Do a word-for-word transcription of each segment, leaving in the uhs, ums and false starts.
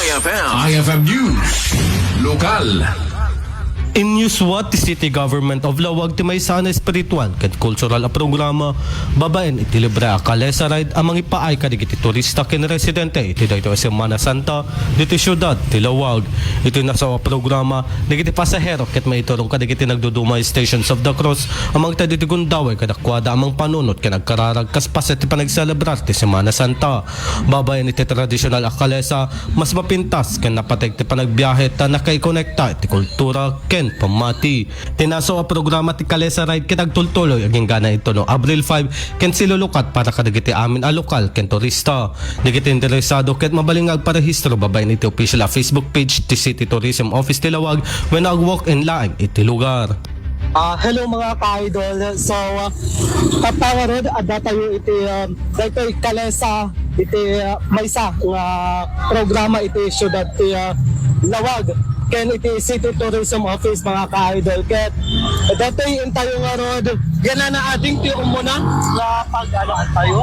I F M. I F M News. Lokal. Inyuswa ti City Government of Laoag ti maysa a espiritual ken kultural a programa babaen iti libre a kalesa ride a mangipaay kadagiti turista ken residente iti daytoy a Semana Santa ditoy siudad ti Laoag. Iti nasao a programa, dagiti pasahero ket maiturong kadagiti nagduduma Stations of the Cross a mangted iti gundaway kadakuada a mangpanunot ken agkararag kas paset ti panagselebrar ti Semana Santa. Babaen iti tradisional a kalesa, mas mapintas ken napateg ti panagbiahe ta nakaikonekta iti kultura ken pammati. Ti nasao a programa ti Kalesa Ride ket agtultuloy agingga na intono Abril five ken silulukat para kadagiti amin a lokal ken turista. Dagiti interesado ket mabalin nga agparehistro babaen iti official a Facebook page ti City Tourism Office ti Laoag wenno ag-walk-in laeng iti lugar. Ah, hello mga ka-idol. So, ah, tatta ngarud, adda tayo iti, ah, daytoy Kalesa, iti, ah, maysa nga programa iti siudad ti, ah, Laoag ken iti City Tourism Office, mga ka-idol. Ket daytoy intayo ngarud, yana na ading ti umuna nga pag-ano tayo.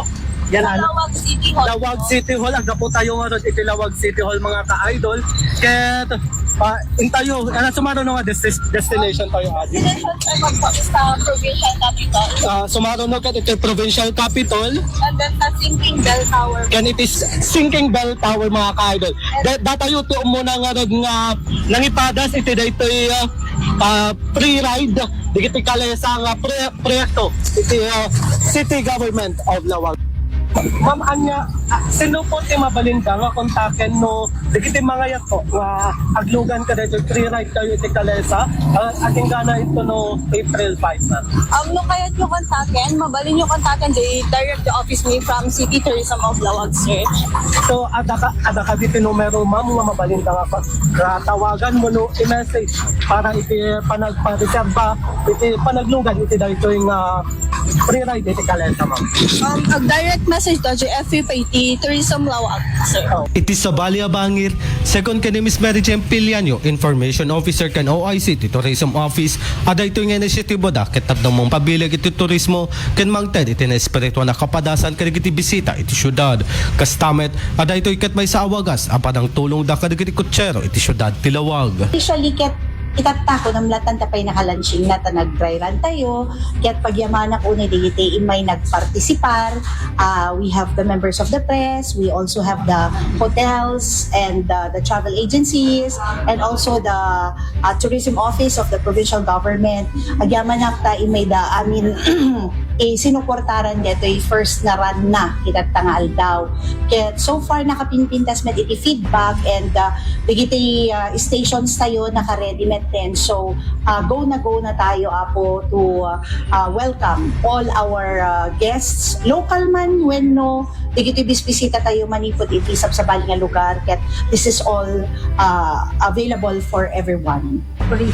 Yan, ano? Laoag City Hall. Laoag City Hall. Aggapu tayo ngarud iti Laoag City Hall, mga ka-idol. Ket, ah, intayo, ano, sumaruno nga destis-, destination tayo, Adi? Destination tayo magpa-, sa provincial capital. Ah, sumaruno ket iti provincial capital. And then sa Sinking Bell Tower. Ken iti s-, Sinking Bell Tower, mga ka-idol. Da-, datayo ti umuna ngarud nga nangipadas iti daytoy, ah, ah, free ride dagiti kalesa nga pre-, proyekto iti, ah, City Government of Laoag. Ma'am, ania, ah, sino po ti mabalinda nga kontaken no dagiti mangayato nga aglugan kadaytoy free ride tayo iti kalesa, ah, agingga na intono April five, ma'am? Um, no kayatyo kontaken, mabalinyo kontaken, di direct the office mi from City Tourism of Laoag, sir. So, adda ka, adda kadagiti numero, ma'am, nga mabalinda nga pa-, nga tawagan wenno i-message para iti panagpareserba, iti panaglugan iti daytoy nga free ride iti kalesa, ma'am? Um, ag-direct message to, J F P pa iti Tourism Laoag, sir. Oh. Iti sabali a bangir, second ken ni Miss Mary Jane Piliano, Information Officer ken O I C ti Tourism Office, a daytoy nga inisyatibo da ket tapno mangpabileg iti turismo ken mangted iti naespirituan a kapadasan kadagiti bisita iti siudad. Kasta met, a daytoy ket maysa a wagas a panangtulongda kadagiti kotsero iti siudad ti Laoag. Usually, ket itatta, kunam latta ta pay naka-launching na ta nag-dry run tayo, ket pagyamanak unay dagiti immay nagpartisipar. Ah, we have the members of the press, we also have the hotels and, uh, the travel agencies, and also the, uh, tourism office of the provincial government. Agyamanak ta immay da, I mean, eh, sinuportaran detoy first nga run na itatta nga aldaw. Ket so far, nakapimpintas met iti feedback, and, uh, dagiti, uh, stations tayo naka-ready met then. So, uh, go na go na tayo, Apo, to, uh, uh, welcome all our, uh, guests, local man wenno dagiti bisbisita tayo manipud iti sabsabali nga lugar, ket this is all, uh, available for everyone. Free.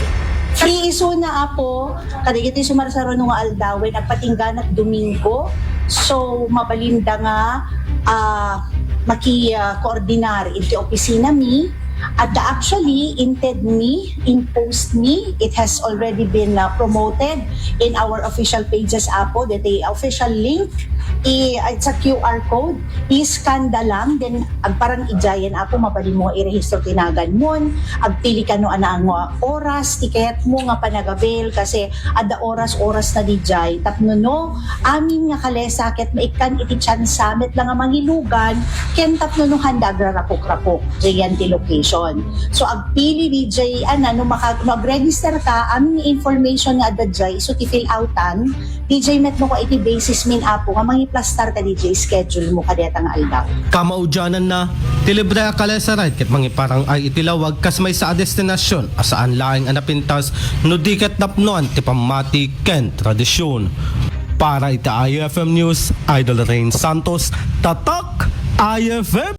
Free isuna, Apo, kadagiti sumarsaruno nga aldawen, agpatingganak Domingo. So, mabalinda nga, ah, maki, ah, koordinar iti opisina mi. Adda actually inted mi, in-post mi. It has already been, ah, promoted in our official pages, Apo. Deti official link, i-, it's a Q R code. I-scan da lang, then agparang idiayen, Apo, mabalinmo nga irehistro ti naganmon. Agpili kano a naango a oras, tiket mo nga panagabil, kasi adda oras-oras na didiay. Tapno no, amin nga kalesa ket maikkan iti tiansa met la nga mangilugan, ken tapno no handa agrarapok-rapok diay ti location. So, agpili didiay, ana, no maka-, no ag-register ka, amin nga information nga adda diay, isu ti fill outan, didiay met no ka iti basis min, Apo, nga mangiplastar ka didiay schedule mo kadeta nga aldaw. Kamaudiananna, ti libre a kalesa ride ket mangiparang-ay iti Laoag kas maysa a destinasyon a saan laeng a napintas no di ket napnoan ti pammati ken tradisyon. Para iti I F M News, Idol Rain Santos, Tatak I F M.